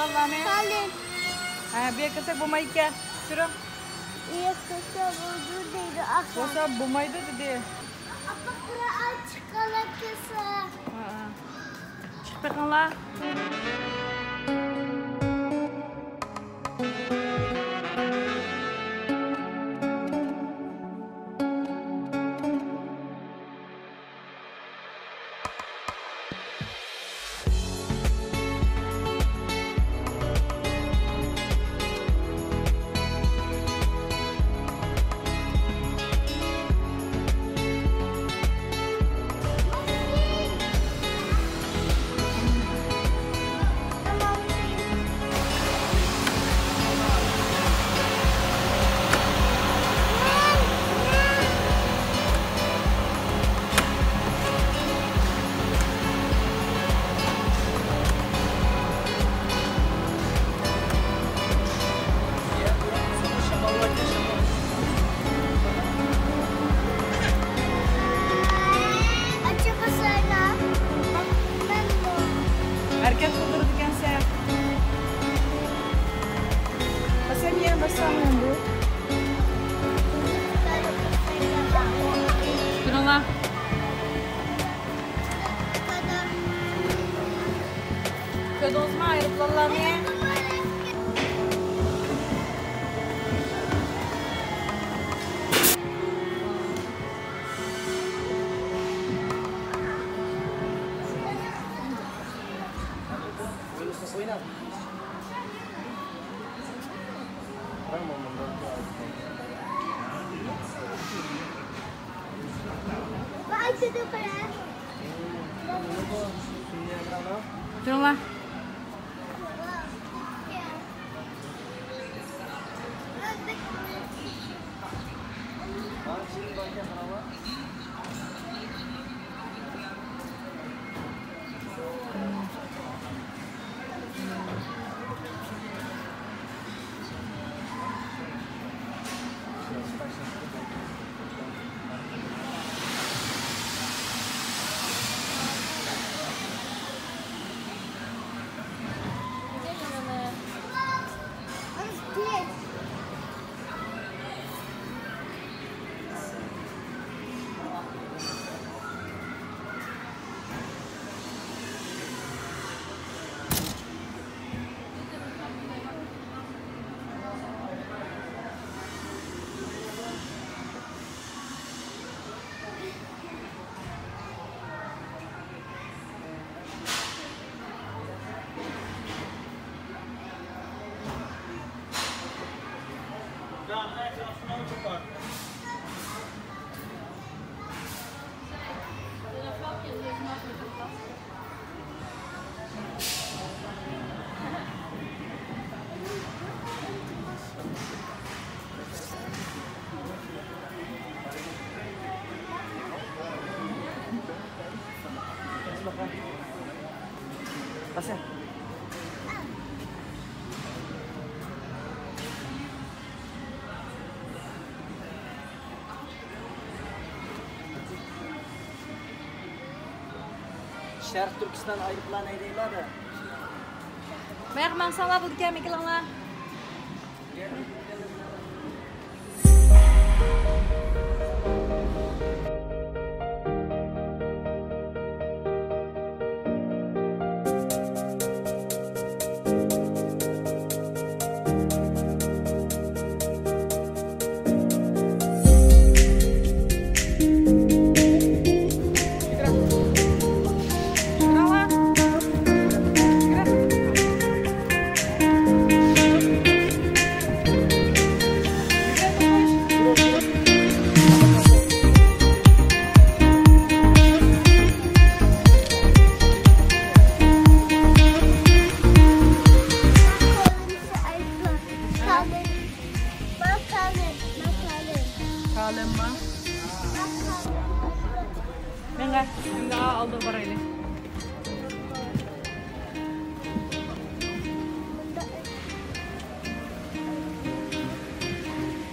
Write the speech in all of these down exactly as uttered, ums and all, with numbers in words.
ئاللانى. خالىد. ھە، بۇ يەرگە كىرسەك بولمايدىكەن. چۈشۈرۈڭ. ئىيە، كىرسە بولىدۇ دەيدۇ، ئاپا. بولسا بولمايدۇ دېدى. ئاپا، قىرائەت چىققانلار كىرسە. ھە، ھە. چىقىپ بېقىڭلار. ھەرىكەت قىلدۇرىدىكەنسەن. سەن يەنە باشلانغان بۇ. تۇرۇڭلار. كۆردىڭىزمۇ ئايروپىلانلارنى؟ تۇرۇڭلار. شەرقىي تۈركىستان ئايروپىلان ھەيدەيلا دە. ماياققا ماڭساڭلار بولىدىكەن، مىكىلىڭلار. ماقالىم، ماقالىم. ماقالىم. ماقالىم. مېڭە، ئەمدى ئالدىغا بارايلى.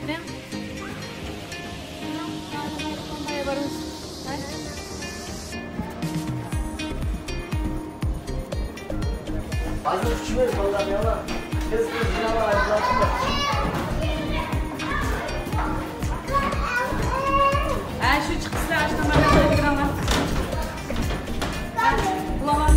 مېڭە. قايا بارىمىز؟ ھە؟ ھازىر چۈشمەيدۇ بالىلار يامان. تېز تېز يامان. ھە، شۇ چىقىسىلەر، ئاشۇ تاماقنى كىرىڭلار. ھە، قۇلاق.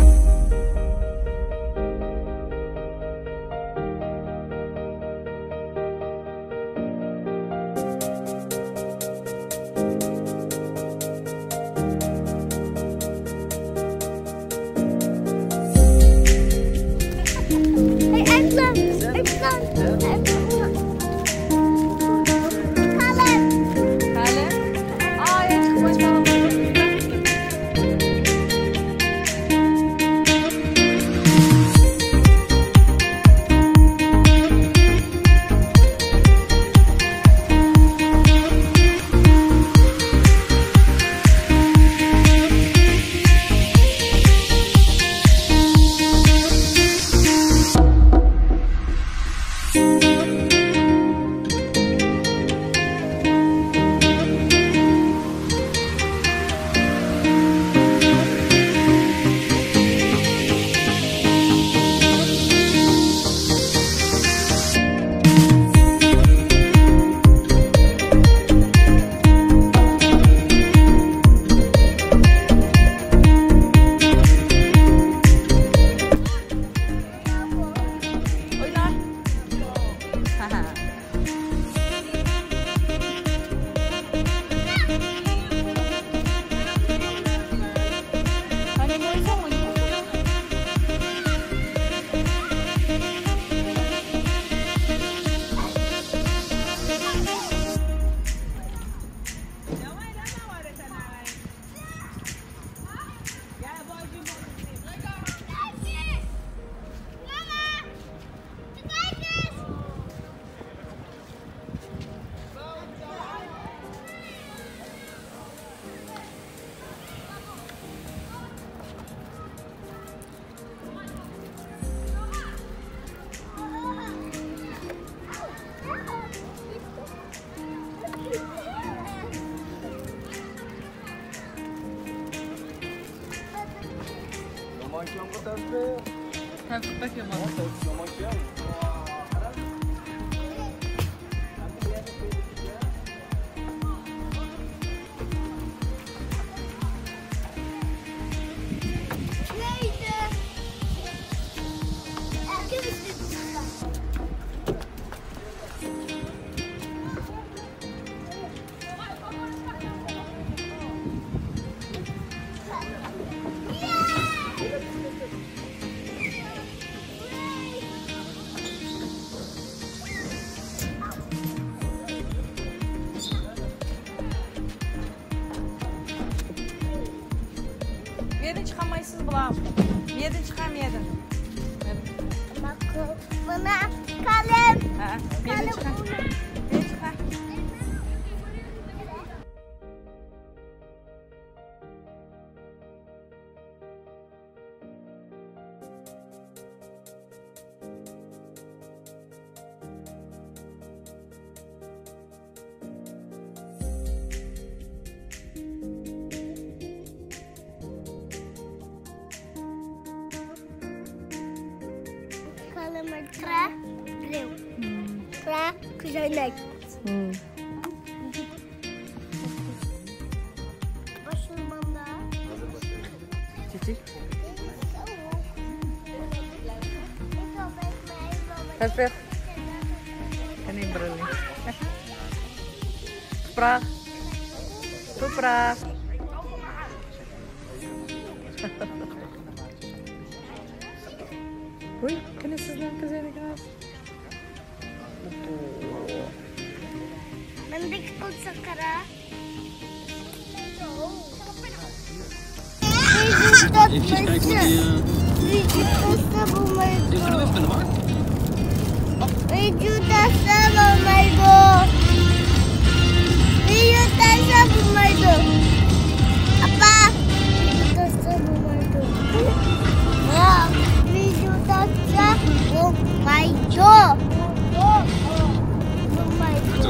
يامانكەنغۇ تەۋپىق. تەۋپىق بەك يامان. يامانكەن. بۇ يەردىن چىقالمايسىز، بۇلار. بۇ يەردىن چىقار، بۇ يەردىن. ماقۇل. مانا قەلەم. ھە، بۇ يەردىن چىقار. بۇ يەردىن چىقار. قەلەم، قىرا، بىرەو. قىرا، كۆزەينەك. چېچەك. تەۋپىق. قېنى بىرىنى. تۇپراق. تۇپراق. ۋۇي، قېنى سىزنىڭ كۆزەينىكىڭىز. مەندىكى قىلچە قارا. ۋىدېو تارتمىسا بولمايدۇ. ۋىدېو تارتسا بولمايدۇ. ۋىدېو تارتسا بولمايدۇ. ئاپا، ۋىدېو تارتسا بولمايدۇ. ۋىدېو تارتسا بولمايدۇ. بولمايدۇ.